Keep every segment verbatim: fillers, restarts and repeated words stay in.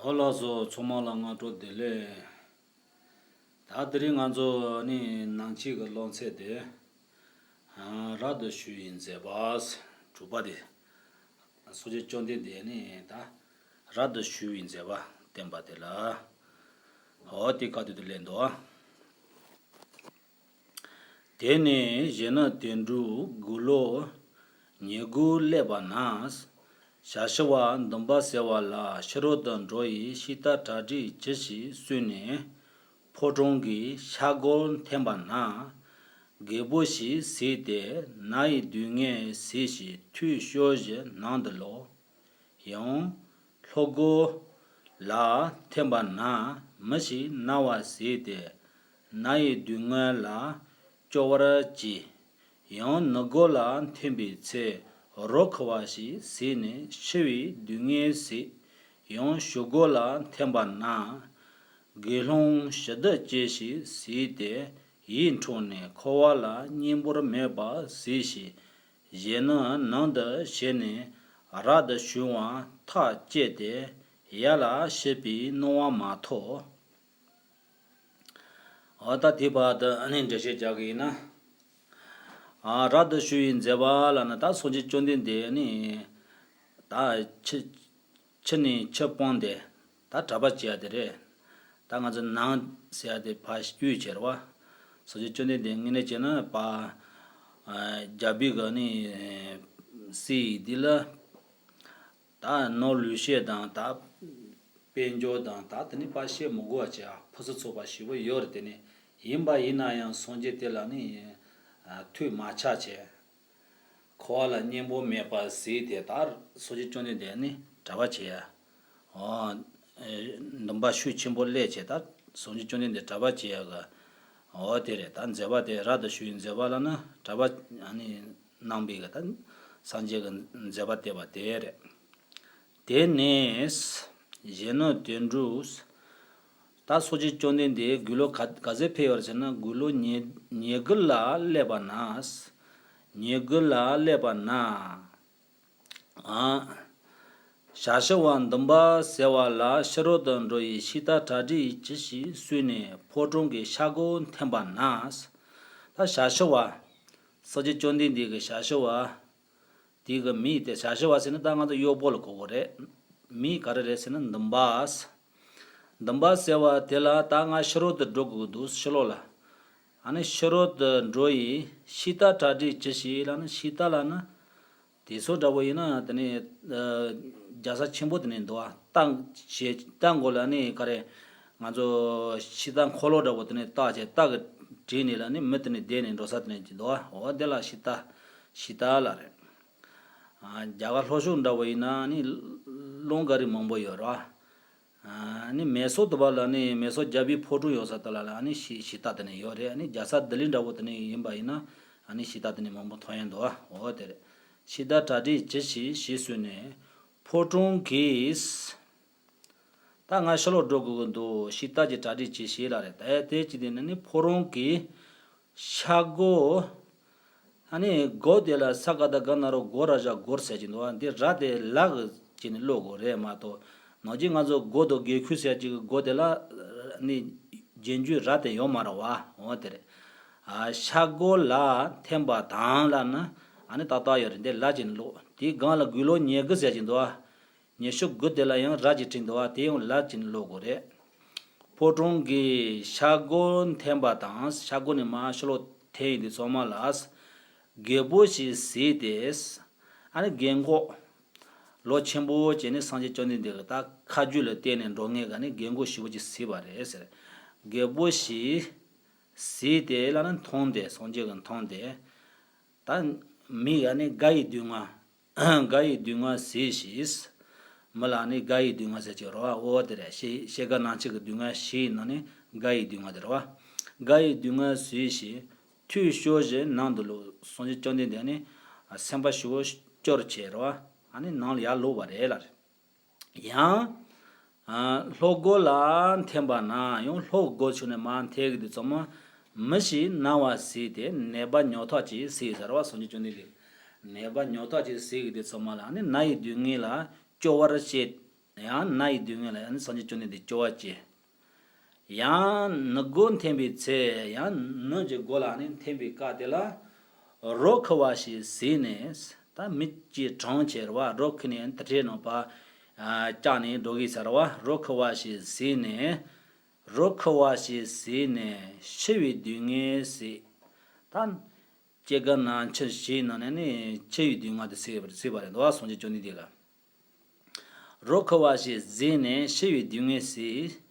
ཨོ་ལགས་སོ། ཚང་མ་ལ་སྔ་དྲོ་བདེ་ལེགས། ད་དེ་རིང་ང་ཚོ་ནི་ནང་ཆོས་ཀྱི་སློབ་ཚན་དེ། ཨ། རབ་ཏུ་ཞུ་བའི་མཛད་པ་དྲུག་པ་དེ། སངས་རྒྱས་བཅོམ་ལྡན་འདས་ནི་ད་རབ་ཏུ་ཞུ་བའི་མཛད་པ་བསྟན་པ་དེ་ལ། འོ་དེ་བཀའ་དུ་དུ་ལེན་འདུག། དེ་ནས་གཞོན་ནུ་དོན་གྲུབ་དགུང་ལོ་ཉེར་དགུ་སླེབས་པ་ན། ཞལ་ཤུལ་བ་འདུམ་པ་ཟེར་བ་ལ་ཕྱི་རོལ་དུ་འགྲོ་ཡི་ཤིང་རྟ་གྲ་སྒྲིག་ཅི་ཞིག་གསོལ་ནས། ཕོ་བྲང་གི་ཤར་སྒོར་འཐེན་པ་ན། རྒད་པོ་ཞིག་གཟིགས་ཏེ་ན་ཡི་སྡུག་བསྔལ་གཟིགས་ཤིང་ཐོས་ཤོག་ཅེས་ནང་དུ་ལོག། ཡང་ལྷོ་སྒོ་ལ་འཐེན་པ་ན་མི་ཞིག་ན་བ་གཟིགས་ཏེ་ན་ཡི་སྡུག་བསྔལ་ལ་སྐྱོ་བར་གྱིས། ཡང་ནུབ་སྒོ་ལ་འཐེན་པའི་ཚེ་རོ་ཁུ་བ་ཞིག་གཟིགས་ནས་འཆི་བའི་སྡུག་བསྔལ་གཟིགས། ཡང་ཞོལ་སྒོ་ལ་འཐེན་པ་ན་དགེ་སློང་ཞི་བདེ་སྐྱེས་ཤིག་གཟིགས་ཏེ་ཡིད་འཕྲོག་ནས་འཁོར་བ་ལ་སྙིང་པོར་མེད་པ་གཟིགས་ཤིང་། གཞོན་ནུ་ནང་དུ་ཞེན་ནས་རབ་ཏུ་ཞུ་བར་ཐག་བཅད་དེ་ཡར་ལ་ཤི་བའི་སྣང་བ་མ་ཐོབ། འོ་ད་དེ་བར་དུ་ཨ་ནི་འགྲེལ་བཤད་རྒྱག་གི་ཡིན་ན། ཨ། རབ་ཏུ་ཞུ་བའི་མཛད་པ་ལ་ནི་ད་སངས་རྒྱས་བཅོམ་ལྡན་འདས་ནི་ད་ཕྱི་ཕྱི་ནས་ཕྱི་སྤངས་ཏེ་ད་གྲྭ་པ་བྱེད་ཡ་དེ་རེད། ད་ང་ཚོ་ནང་ཟེར་ཡ་དེ་ཕར་དབུས་བྱེད་རེད་བ། སངས་རྒྱས་བཅོམ་ལྡན་འདས་དངོས་གནས་བྱས་ན་ཕར། ཨ། རྒྱལ་པོའི་གི་ནི་སྲས་འདི་ལ། ད་ནོར་ལུག་བཤད་དང་ད་དཔལ་འབྱོར་དང་ད་དེ་ནི་ཕར་བཤད་མི་དགོས་པ་བྱས། ཨ། ཕུན་སུམ་ཚོགས་པ་ཞེ་པོ་ཡོད་རེད། དེ་ནི་ཡིན་པ་ཡིན་ན་ཡང་སངས་རྒྱས་དེ་ལ་ནི། ཨ། ཐོས་མ་ཆགས་བྱས། འཁོར་བ་ལ་སྙིང་པོ་མེད་པ་གཟིགས་ཏེ་ད་སངས་རྒྱས་བཅོམ་ལྡན་འདས་ནི་གྲྭ་པ་བྱེད་ཡ། འོ། འདུམ་པ་ཤུགས་ཆེན་པོ་སླེབས་བྱས་ད་སངས་རྒྱས་བཅོམ་ལྡན་འདས་གྲྭ་པ་བྱེད་ཡ་གི། འོ་དེ་རེད། ད་མཛད་པ་དེ་རབ་ཏུ་ཞུ་བའི་མཛད་པ་ལ་ནི་གྲྭ་པ་ཨ་ནི་གནང་བའི་གི་ད་སངས་རྒྱས་ཀྱི་མཛད་པ་བསྟན་པ་དེ་རེད། དེ་ནས་གཞོན་ནུ་དོན་གྲུབ། ད་སངས་རྒྱས་བཅོམ་ལྡན་འདས་དགུང་ལོ་ག་ག་ཚོད་ཕེབས་ཡོད་རེད་ཟེར་ན་དགུང་ལོ་ཉེར་ཉེར་དགུ་ལ་སླེབས་པ་ན། ཉེར་དགུ་ལ་སླེབས་པ་ན། ཨ། ཞལ་ཤུལ་བ་འདུམ་པ་ཟེར་བ་ལ་ཕྱི་རོལ་དུ་འགྲོ་ཡི་ཤིང་རྟ་གྲ་སྒྲིག་ཅི་ཞིག་གསོལ་ནས་ཕོ་བྲང་གི་ཤར་སྒོར་འཐེན་པ་ན། ད་ཞལ་ཤུལ་བ། སངས་རྒྱས་བཅོམ་ལྡན་འདས་ཀྱི་ཞལ་ཤུལ་བ། དེ་གི་མིང་དེ་ཞལ་ཤུལ་བ་ཟེར་ན་ད་ང་ཚོ་གཡོག་པོ་ལ་གོ་དགོས་རེད། མིང་ག་རེ་རེད་ཟེར་ན་འདུམ་པ། འདུམ་པ་ཟེར་བ་དེ་ལ་ད་ང་ཕྱི་རོལ་དུ་འགྲོ་དགོས་ཀྱི་འདུག། ཕྱི་ལོགས་ལ། ཨ་ནི་ཕྱི་རོལ་དུ་འགྲོ་ཡི་ཤིང་རྟ་གྲ་སྒྲིག་ཅི་ཞིག་ལ་ནི་ཤིང་རྟ་ལ་ནི། དེ་ཚོ་འདྲ་པོ་ཡིན་ན་དེ་ནི། ཨ། རྒྱལ་ས་ཆེན་པོ་དེ་ནི་འདུག་ཨ། རྟ་ཞེས་རྟ་མགོ་ལ་ནི་ག་རེ། ང་ཚོ་ཤིང་རྟ་འཁོར་ལོ་འདྲ་པོ་དེ་ནི་བཏགས་བྱས་རྟ་གི་དྲིལ་ནི་ལ་ནི་མི་དེ་ནི་བསྡད་ནས་འགྲོ་ས་དེ་ནི་ཅིག་འདུག་ཨ། འོ་དེ་ལ་ཤིང་རྟ། ཤིང་རྟ་ལ་རེད། ཨ། རྒྱ་གར་ལྷོ་ཕྱོགས་འདྲ་པོ་ཡིན་ན་ནི་རླུང་ག་རེ་མང་པོ་ཡོད་རེད་བ། ཨ་ནི་མེ་སོར་དུ་བ་ལ་ནི་མེ་སོར་རྒྱལ་པོའི་ཕོ་བྲང་ཡོད་ས་དེ་ལ་ལ་ནི་ཤིང་ཤིང་རྟ་དེ་ནི་ཡོད་རེད། ཨ་ནི་རྒྱལ་ས་ལྡི་ལི་འདྲ་པོ་དེ་ནི་ཡིན་པ་ཡིན་ན་ཨ་ནི་ཤིང་རྟ་དེ་ནི་མང་པོ་མཐོང་ཡ་འདུག་ཨ། འོ་དེ་རེད། ཤིང་རྟ་གྲ་སྒྲིག་ཅི་ཞིག་ཞེས་གསོལ་ནས་ཕོ་བྲང་གི། ད་ང་ཕྱི་ལོགས་འགྲོ་དགོས་ཀྱི་འདུག། ཤིང་རྟ་གི་གྲ་སྒྲིག་ཅི་ཞིག་ལ་རེད། ད་དེ་ཅི་དེ་ནི་ནི་ཕོ་བྲང་གི་ཤར་སྒོ། ཨ་ནི་སྒོ་དེ་ལ་ས་ག་བཏགས་སྒ་ན་རོ་སྒོ་ར་བཞག་སྒོར་ཟེར་གྱི་འདུག་བ། འདི་ར་དེ་ལ་གི་ཅིག་ནི་ཀློག་དགོས་རེད་མ་གཏོགས། ནང་ཅིག་ང་ཚོ་སྒོ་དང་སྒེའུ་ཁུང་ཟེར་ཅིག་གི་སྒོ་དེ་ལ་ནི་རྗེས་འཇུག་ར་དེ་ཡོད་མ་རེད་བ། འོ་དེ་རེད། ཨ། ཤར་སྒོ་ལ་འཐེན་པ་དང་ལ་ནི་ཨ་ནི་ཏག་ཏག་ཡོད་རེད། འདི་ལ་ཅིག་ནི་ཀློག། དེའི་སྒང་ལ་དགུང་ལོ་ཉེར་དགུ་ཟེར་གྱི་འདུག་བ། ཉི་ཤུ་དགུ་དེ་ལ་ཡང་ར་ཅིག་བྲིས་འདུག་བ། དེ་ཡང་ལ་ཅིག་ནི་ཀློག་དགོས་རེད། ཕོ་བྲང་གི་ཤར་སྒོར་འཐེན་པ་དང་། ཤར་སྒོ་ནས་མར་ཕྱི་ལོགས་འཐེན་ཡིན་དུས་ཚང་མ་ལ། རྒད་པོ་ཞིག་གཟིགས་ཏེ། ཨ་ནི་རྒན་གོག། ལོ་ཆེན་པོ་བྱས་ནས་སངས་རྒྱས་བཅོམ་ལྡན་འདས་ཀྱི་ད་ཁ་རྒྱུན་ལ་བརྟེན་ནས་འགྲོ་མཁན་ག་ནི་རྒན་གོག་ཞེ་པོ་ཅིག་གཟིགས་པ་རེད་ཟེར། རྒད་པོ་ཞིག་གཟིགས་ཏེ་ལ་ནི་མཐོང་སྟེ། སངས་རྒྱས་ཀྱིས་མཐོང་སྟེ། ད་མི་ག་ནི་དགའ་ཡི་སྡུག་བསྔལ། དགའ་ཡི་སྡུག་བསྔལ་གཟིགས་ཤིང་། མི་ལ་ནི་དགའ་ཡི་སྡུག་བསྔལ་ཟེར་གྱི་རེད་བ། འོ་དེ་རེད། ཤེས་ཤེས་དགའ་སྣང་མཆེད་ཀྱི་སྡུག་བསྔལ་བཞི་ཡི་ནང་ནས་དགའ་ཡི་སྡུག་བསྔལ་དེ་རེད་བ། དགའ་ཡི་སྡུག་བསྔལ་གཟིགས་ཤིང་ཐོས་ཤོག་ཅེས་ནང་དུ་ལོག། སངས་རྒྱས་བཅོམ་ལྡན་འདས་ནི་སེམས་པ་ཞེ་པོ་སྐྱོ་རུ་བྱས་རེད་བ། ཨ་ནི་ནང་ལ་ཡར་ལོག་པ་རེད་ལ། ཡང་། ཨ། ལྷོ་སྒོ་ལ་འཐེན་པ་ན། ཡང་ལྷོ་སྒོ་ཕྱོགས་ནས་མར་འཐེན་གྱི་དུས་ཚང་མ་མི་ཞིག་ན་བ་གཟིགས་ཏེ་ནད་པ་ཉོག་ཐག་ཅིག་གཟིགས་ཟེར་བ། སངས་རྒྱས་བཅོམ་ལྡན་འདས་ནད་པ་ཉོག་ཐག་ཅིག་གཟིགས་ཀྱི་དུས་ཚང་མ་ལ་ནི་ན་ཡི་སྡུག་བསྔལ་ལ་སྐྱོ་བར་བྱེད། ཡང་ན་ཡི་སྡུག་བསྔལ་ལ་ཡང་ནི་སངས་རྒྱས་བཅོམ་ལྡན་འདས་སྐྱོ་བ་སྐྱེ། ཡང་ནི་སྒོ་འཐེན་པའི་ཚེ། ཡང་ནི་གྱི་སྒོ་ལ་ནི་འཐེན་པའི་སྐབས་དེ་ལ། རོ་ཁུ་བ་ཞིག་བཟས་ནས། ད་མི་གཅིག་གྲོངས་བྱས་རེད་བ། རོ་ཁུ་ནས་དེ་འདྲའི་ནང་པ་བཅག་ནས་འགྲོ་གི་ཟེར་བ། རོ་ཁུ་བ་ཞིག་བཟས་ནས། རོ་ཁུ་བ་ཞིག་བཟས་ནས་འཆི་བའི་སྡུག་བསྔལ་སྲིད། ད་སྐྱེ་རྒ་ན་འཆི་ཞེས་ནང་ནས་ནི་འཆི་བའི་སྡུག་བསྔལ་དེ་སྲིད་པ་རེད་ཟེར་བ་རེད་འདུག་བ། སངས་རྒྱས་བཅོམ་ལྡན་འདས་ཀ། རོ་ཁུ་བ་ཞིག་བཟས་ནས་འཆི་བའི་སྡུག་བསྔལ་སྲིད།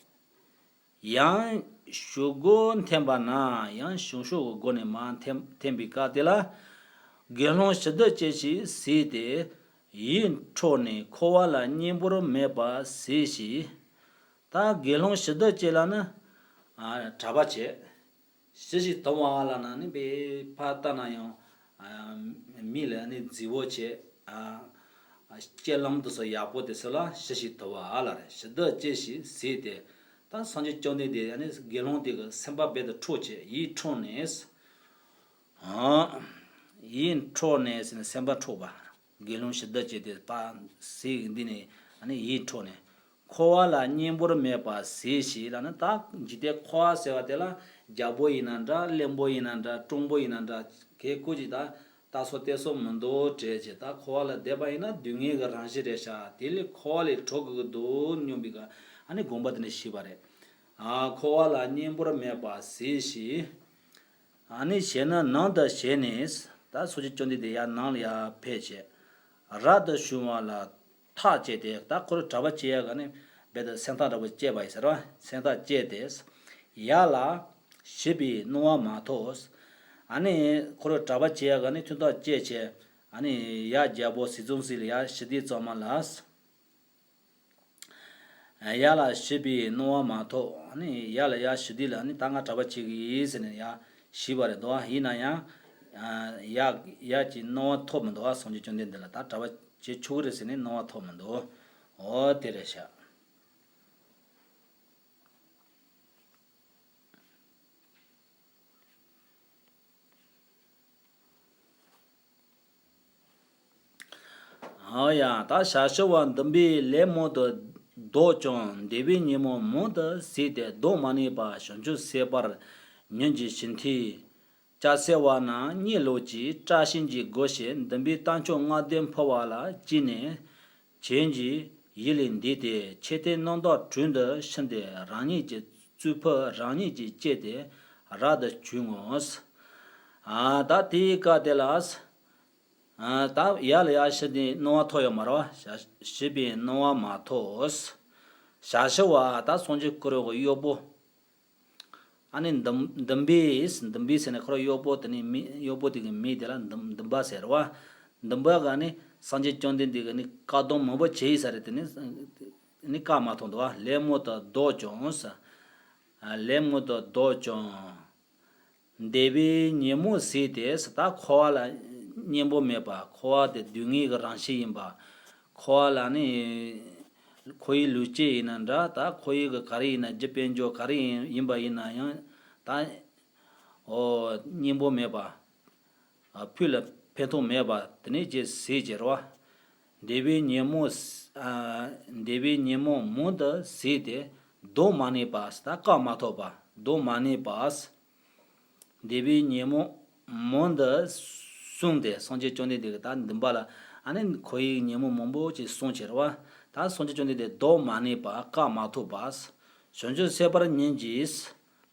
ཡང་གཞུག་སྒོ་འཐེན་པ་ན། ཡང་གཞུག་ཕྱོགས་ཀྱི་སྒོ་ནས་མར་འཐེན་འཐེན་པའི་སྐབས་དེ་ལ། དགེ་སློང་ཞི་བདེ་སྐྱེད་ཞིག་གཟིགས་ཏེ། ཡིད་འཕྲོག་ནས་འཁོར་བ་ལ་གཉེན་པོར་མེད་པར་གཟིགས་ཤིག། ད་དགེ་སློང་ཞི་བདེ་སྐྱེད་ལ་ནི། ཨ། གྲྭ་པ་བྱས། ཞི་ཞིང་དུལ་བ་ལབ་ན་ནི་དཔེ་ཕར་ལྟ་ན་ཡང་། ཨ། མི་ལ་ནི་བརྫི་བོ་བྱས། ཨ། སྤྱོད་ལམ་དེ་ཚོ་ཡག་པོ་དེ་ཚོ་ལ་ཞི་ཞིང་དུལ་བ་ལབ་རེད། ཞི་བདེ་སྐྱེད་ཞིག་གཟིགས་ཏེ། ད་སངས་རྒྱས་བཅོམ་ལྡན་འདས་ཡང་ནི་དགེ་སློང་དེ་གི་སེམས་པ་རྦད་དེ་འཕྲོག་བྱས། ཡིད་འཕྲོག་ནས། ཨ། ཡིད་འཕྲོག་ནས་ཟེར་ན་སེམས་པ་འཕྲོག་པ། དགེ་སློང་ཞི་བདེ་སྐྱེད་དེ་ཕར་གཟིགས་འདི་ནས་ཨ་ནི་ཡིད་འཕྲོག་ནས། འཁོར་བ་ལ་གཉེན་པོར་མེད་པར་གཟིགས་ཤིག་ལབ་ན། ད་འཇིག་རྟེན་འཁོར་བ་ཟེར་བ་དེ་ལ་རྒྱལ་པོ་ཡིན་ན་འདྲ། བློན་པོ་ཡིན་ན་འདྲ། གྲུང་པོ་ཡིན་ན་འདྲ། གལ་ཁོ་ཅིག་ད་ལྟ་སོ་བལྟ་སོ་མི་འདུག་བྲེལ་བྱེད། ད་འཁོར་བ་ལ་བསྡད་པ་ཡིན་ན་སྡུག་བསྔལ་གྱི་རང་བཞིན་རེད་ཤག། དེ་ལས་འཁོར་བ་ལས་གྲོལ་དགོས་ཀྱི་འདུག་སྙམ་པའི་ག་ཨ་ནི་དགོངས་པ་དེ་ནས་ཞུས་པ་རེད། ཨ། འཁོར་བ་ལ་གཉེན་པོར་མེད་པར་གཟིགས་ཤིག། ཨ་ནི་བྱས་ན་ནང་དུ་ཞེན་ནས། ད་སངས་རྒྱས་བཅོམ་ལྡན་འདས་ཡར་ནང་ལ་ཡར་ཕེབས་བྱས། རབ་ཏུ་བྱུང་བ་ལ་ཐག་བཅད་དེ། ད་ཁོ་རང་གྲྭ་པ་བྱེད་ཡག་ག་ནི་རྦད་དེ་སེམས་ཐག་འདྲ་པོ་བཅད་པ་ཡིན་ཟེར་བ། སེམས་ཐག་བཅད་དེ། ཡར་ལ་ཞི་བའི་སྣང་བ་མ་ཐོབ། ཨ་ནི་ཁོ་རང་གྲྭ་པ་བྱེད་ཡག་ག་ནི་ཐུགས་ཐག་བཅད་བྱས། ཨ་ནི་ཡར་རྒྱལ་པོ་ཟས་གཙང་སྲས་ལ་ཡར་ཞི་བདེ་གཙང་མ་ལ། ཡར་ལ་ཞི་བའི་སྣང་བ་མ་ཐོབ། ཨ་ནི་ཡར་ལ་ཡར་ཞི་བདེ་ལ་ནི་ད་ང་གྲྭ་པ་བྱེད་ཀྱི་ཡིན་ཟེར་ནས་ཡར་ཞུས་པ་རེད་འདུག། ཡིན་ན་ཡང་། ཡར་ཡར་གྱི་སྣང་བ་ཐོབ་མི་འདུག། སངས་རྒྱས་བཅོམ་ལྡན་འདས་ལ་ད་གྲྭ་པ་བྱེད་ཆོག་གི་རེད་ཟེར་ནས་སྣང་བ་ཐོབ་མི་འདུག། འོ་དེ་རེད་ཤག། ཨོ་ཡ། ད་ཞལ་ཤུལ་བ་འདུན་པས་ལན་མང་དུ་བཟློག་ཀྱང་། འདས་པའི་ཉོན་མོངས་མང་དུ་ཟད་དེ། བཟློག་མ་ནུས་པ་བྱང་ཆུབ་སེམས་དཔའི་ཉིན་གྱི་ཞི་མཐའི་ལྕགས་སྲེག་བ་རྣམས་གཉིད་ལོག་ཅིང་། བཀྲ་ཤིས་ཀྱི་སྒོ་ཕྱེ། འདུན་པས་རྟ་མཆོག་ལྔ་ལྡན་འཕུར་བ་ལ་ཅི་ནས། བྱིན་གྱིས་ཡིད་ལས་འདས་ཏེ། ཆོས་ཐོས་རྣམ་དག་དྲུང་དུ་ཕྱིན་ཏེ། རང་ཉིད་ཀྱི་གཙུག་ཕུད་རང་ཉིད་ཀྱིས་བཅད་དེ་རབ་ཏུ་བྱུང་ངོ་། ཨ། ད་དེའི་སྐབས་དེ་ལ། ཨ། ད་ཡར་ལ་ཡར་ཞི་བདེའི་སྣང་བ་ཐོབ་ཡོད་མ་རེད་བ། ཞི་བའི་སྣང་བ་མ་ཐོབ། ཞལ་ཤུལ་བ་ད་སངས་རྒྱས་ཁོ་རང་གི་གཡོག་པོ། ཨ་ནི་འདུན་འདུན་པས། འདུན་པས་ཟེར་ནས་ཁོ་རང་གཡོག་པོ་དེ་ནི་མི་གཡོག་པོ་དེ་གི་མིང་དེ་ལ་འདུན་འདུན་པ་ཟེར་བ། འདུན་པ་ག་ནི་སངས་རྒྱས་བཅོམ་ལྡན་འདས་གི་ནི་བཀའ་གདམས་མང་པོ་བྱས་ཡིན་ས་རེད། དེ་ནི་ནི་བཀའ་མ་ཐོབ་འདུག་བ། ལན་མང་དུ་བཟློག་ཀྱང་། ལན་མང་དུ་བཟློག་ཀྱང་། འདས་པའི་ཉོན་མོངས་ཟད་དེ། ད་འཁོར་བ་ལ་གཉེན་པོ་མེད་པ། འཁོར་བ་དེ་སྡུག་བསྔལ་གྱི་རང་བཞིན་ཡིན་པ། འཁོར་བ་ལ་ནི་འཁོར་བའི་ལུས་སྐྱེས་ཡིན་ན་འདྲ། ད་འཁོར་བའི་གི་ག་རེ་ཡིན་ན། རྒྱུ་དཔལ་འབྱོར་ག་རེ་ཡིན་ཡིན་པ་ཡིན་ན་ཡང་། ད་འོ་གཉེན་པོ་མེད་པ། ཨ། ཕུད་ལ་ཕན་ཐོགས་མེད་པ་དེ་ནས་ཅི་ཟེར་གྱི་རེད་བ། འདས་པའི་ཉོན་མོངས། ཨ། འདས་པའི་ཉོན་མོངས་མང་དུ་ཟད་དེ། བཟློག་མ་ནུས་པ། ད་བཀག་མ་ཐུབ་པ། བཟློག་མ་ནུས་པ། འདས་པའི་ཉོན་མོངས་མང་དུ་སོང་སྟེ། སངས་རྒྱས་བཅོམ་ལྡན་འདས་ཀྱིས་ད་འདུན་པ་ལ་ཨ་ནི་འཁོར་བའི་ཉོན་མོངས་མང་པོ་ཅིག་སོང་བྱས་རེད་བ། ད་སངས་རྒྱས་བཅོམ་ལྡན་འདས་བཟློག་མ་ནུས་པ། བཀག་མ་ཐུབ་པ། བྱང་ཆུབ་སེམས་དཔའི་ཉིན་གྱི།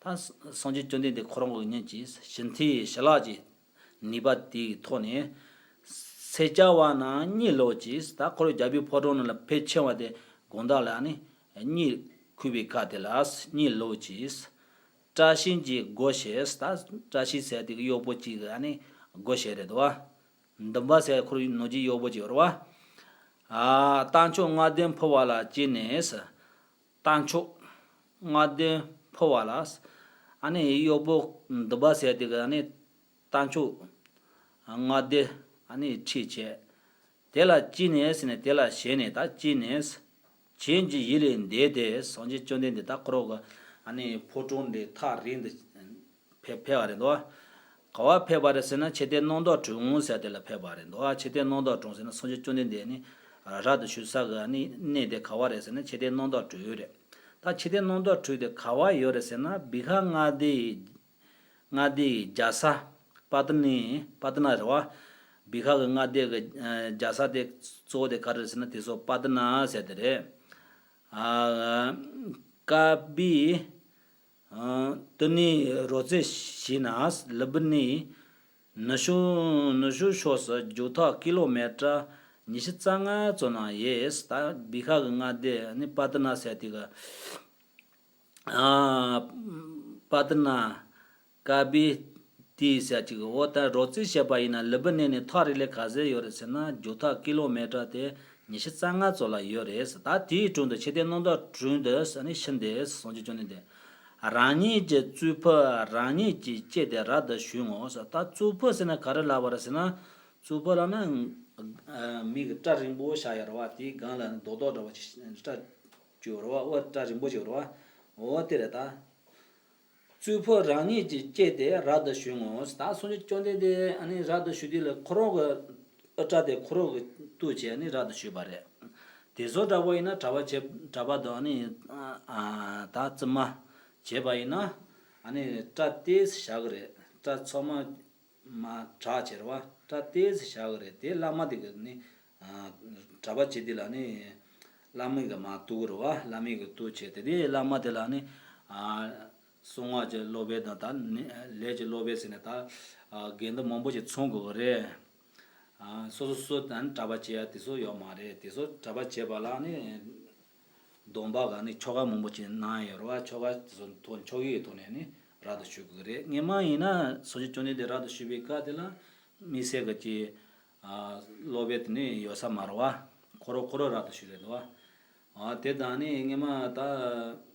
ད་སངས་རྒྱས་བཅོམ་ལྡན་འདས་ཁོ་རང་གི་ཉིན་གྱི་ཞི་མཐའི་ཞི་ལྷག་གི་ནུས་པ་དེའི་ཐོག་ནས། སྲེག་བྱ་བ་རྣམས་གཉིད་ལོག་ཅིང་། ད་ཁོ་རང་རྒྱལ་པོའི་ཕོ་བྲང་ནང་ལ་ཕར་ཕྱིན་པ་དེ་དགོང་དག་ལ་ནི་གཉིད་ཁུག་པའི་སྐབས་དེ་ལ་གཉིད་ལོག་ཅིང་། བཀྲ་ཤིས་ཀྱི་སྒོ་ཕྱེ། ད་བཀྲ་ཤིས་ཟེར་དེ་གི་གཡོག་པོ་གཅིག་གིས་ནི་སྒོ་ཕྱེ་རེད་དོ། འདུན་པ་ཟེར་ཁོ་རང་ནང་གི་གཡོག་པོ་གཅིག་རེད་བ། ཨ། རྟ་མཆོག་ལྔ་ལྡན་འཕུར་བ་ལ་ཅི་ནས། རྟ་མཆོག་ལྔ་ལྡན་འཕུར་བ་ལ། ཨ་ནི་གཡོག་པོ་འདུན་པ་ཟེར་དེ་གིས་ནི་རྟ་མཆོག་ལྔ་ལྡན་ཨ་ནི་ཁྲིད་བྱས། དེ་ལ་ཅི་ནས་ཟེར་ནས། དེ་ལ་ཞེན་ནས། ད་ཅི་ནས། བྱིན་གྱིས་ཡིད་ལས་འདས་ཏེ། སངས་རྒྱས་བཅོམ་ལྡན་འདས་ད་ཁོ་རང་གི་ཨ་ནི་ཕོ་བྲང་འདི་ཐག་རིང་དུ་ཕེབས་ཕེབས་པ་རེད་འདུག། ག་པར་ཕེབས་པ་རེད་ཟེར་ན། ཆོས་ཐོས་རྣམ་དག་དྲུང་ཟེར་དེ་ལ་ཕེབས་པ་རེད་འདུག། ཆོས་ཐོས་རྣམ་དག་དྲུང་ཟེར་ན་སངས་རྒྱས་བཅོམ་ལྡན་འདས་ནི་ རབ་ཏུ་བྱུང་ས་གི་ནི་གནས་དེ་ག་བ་རེད་ཟེར་ན་མཆོད་རྟེན་སྣང་དག་དྲུག་རེད། ད་མཆོད་རྟེན་སྣང་དག་དྲུག་དེ་ག་བ་ཡོད་རེད་ཟེར་ན་བི་ཧར་མངའ་སྡེ་མངའ་སྡེ་ཡི་རྒྱལ་ས་པ་ཏི་ནི་པ་ཏི་ན་རེད་བ། བི་ཧར་གི་མངའ་སྡེ་གི་ཨ་རྒྱལ་ས་དེ་གཙོ་བོ་དེ་ག་རེ་རེད་ཟེར་ན་དེ་ཚོ་པ་ཏི་ན་ཟེར་དེ་རེད། ཨ་ཀ་བི་ཨ་ཏི་ནི་རོ་ཙི་ཞིག་ན་ལི་བི་ནི་ནུབ་ཕྱོགས་ནུབ་ཕྱོགས་ཕྱོགས་སུ་རྒྱུག་ཐག་ཀི་ལོ་མི་ཊར་ཉི་ཤུ་རྩ་ལྔ་ཙམ་ན་ཡོད། ད་བི་ཧར་གི་མངའ་སྡེ་ནི་པ་ཏི་ན་ཟེར་དེ་གི་ཨ་པ་ཏི་ན་ཀ་བི་ཏི་ཟེར་ཅིག་འོ་ད་རོ་ཙི་བཤད་པ་ཡིན་ན་ལི་བི་ནན་ནས་ཐག་རིང་ལ་ག་ཚོད་ཡོད་རེད་ཟེར་ན་རྒྱུག་ཐག་ཀི་ལོ་མི་ཊར་དེ་ཉི་ཤུ་རྩ་ལྔ་ཙམ་ལ་ཡོད་རེད། ད་དེའི་དྲུང་དུ་མཆོད་རྟེན་སྣང་དག་དྲུང་དུ་ནི་ཕྱིན་ཏེ་སངས་རྒྱས་བཅོམ་ལྡན་འདས་རང་ཉིད་ཀྱི་གཙུག་ཕུད་རང་ཉིད་ཀྱིས་བཅད་དེ་རབ་ཏུ་བྱུང་ངོ་། ད་གཙུག་ཕུད་ཟེར་ན་ག་རེ་ལབ་པ་རེད་ཟེར་ན་གཙུག་ཕུད་ལབ་ན་མི་གི་སྐྲ་རིང་པོ་བཞག་ཡོད་རེད་བ། དེའི་སྒང་ལ་ནི་རྡོག་རྡོག་འདྲ་བ་ཅིག་སྐྲ་བཅུག་ཡོད་རེད་བ། འོ་སྐྲ་རིང་པོ་ཅིག་ཡོད་རེད་བ། འོ་དེ་རེད་ད། གཙུག་ཕུད་རང་ཉིད་ཀྱིས་བཅད་དེ་རབ་ཏུ་བྱུང་ངོ་། ད་སངས་རྒྱས་བཅོམ་ལྡན་འདས་ཨ་ནི་རབ་ཏུ་བྱུང་དུས་ལ་ཁོ་རང་གི་ཨ་སྐྲ་དེ་ཁོ་རང་གིས་གཏུབས་བྱས་ཨ་ནི་རབ་ཏུ་བྱུང་བ་རེད། དེ་ཚོ་འདྲ་པོ་ཡིན་ན་གྲྭ་པ་བྱས་གྲྭ་པ་དང་ཨ་ནི་ཨ་ད་བཙུན་མ་བྱས་པ་ཡིན་ན་ཨ་ནི་སྐྲ་ཏོག་ཙམ་བཞག་གི་རེད། སྐྲ་ཚང་མ་མར་གྲགས་བྱས་རེད་བ། སྐྲ་ཏོག་ཙམ་བཞག་གི་རེད། དེ་བླ་མ་དེ་གི་ནི་ཨ་གྲྭ་པ་བྱེད་དུས་ལ་ནི་བླ་མ་གིས་མར་གཏུབ་གི་རེད་བ། བླ་མ་གིས་གཏུབས་བྱས་དེ་དེ་བླ་མ་དེ་ལ་ནི་ཨ་གསང་སྔགས་ཀྱི་སློབ་དཔོན་དང་ད་ནི་ལས་ཀྱི་སློབ་དཔོན་ཟེར་ནས་ད་ཨ་དགེ་འདུན་མང་པོ་ཞིག་ཚང་དགོས་ཀྱི་རེད། ཨ་སོ་སོ་སོ་ད་ནི་གྲྭ་པ་བྱེད་ཡ་དེ་ཚོ་ཡོད་མ་རེད། དེ་ཚོ་གྲྭ་པ་བྱེད་པ་ལ་ནི་སྡོམ་པ་ག་ནི་ཆོ་ག་མང་པོ་ཅིག་གནང་ཡོད་རེད་བ། ཆོ་ག་དེ་ཚོ་ཐོག་ཆོ་གའི་ཐོག་ནས་ནི་རབ་ཏུ་བྱུང་གི་རེད། སྔོན་མ་ཡིན་ན་སངས་རྒྱས་བཅོམ་ལྡན་འདས་རབ་ཏུ་བྱུང་བའི་སྐབས་དེ་ལ་དམིགས་བསལ་གྱི་ཅིག་ཨ་སློབ་དཔོན་དེ་ནི་ཡོད་ས་མ་རེད་བ། ཁོ་རང་ཁོ་རང་རབ་ཏུ་བྱུང་རེད་འདུག་བ། ཨ་དེ་དང་ནི་སྔོན་མ་ད་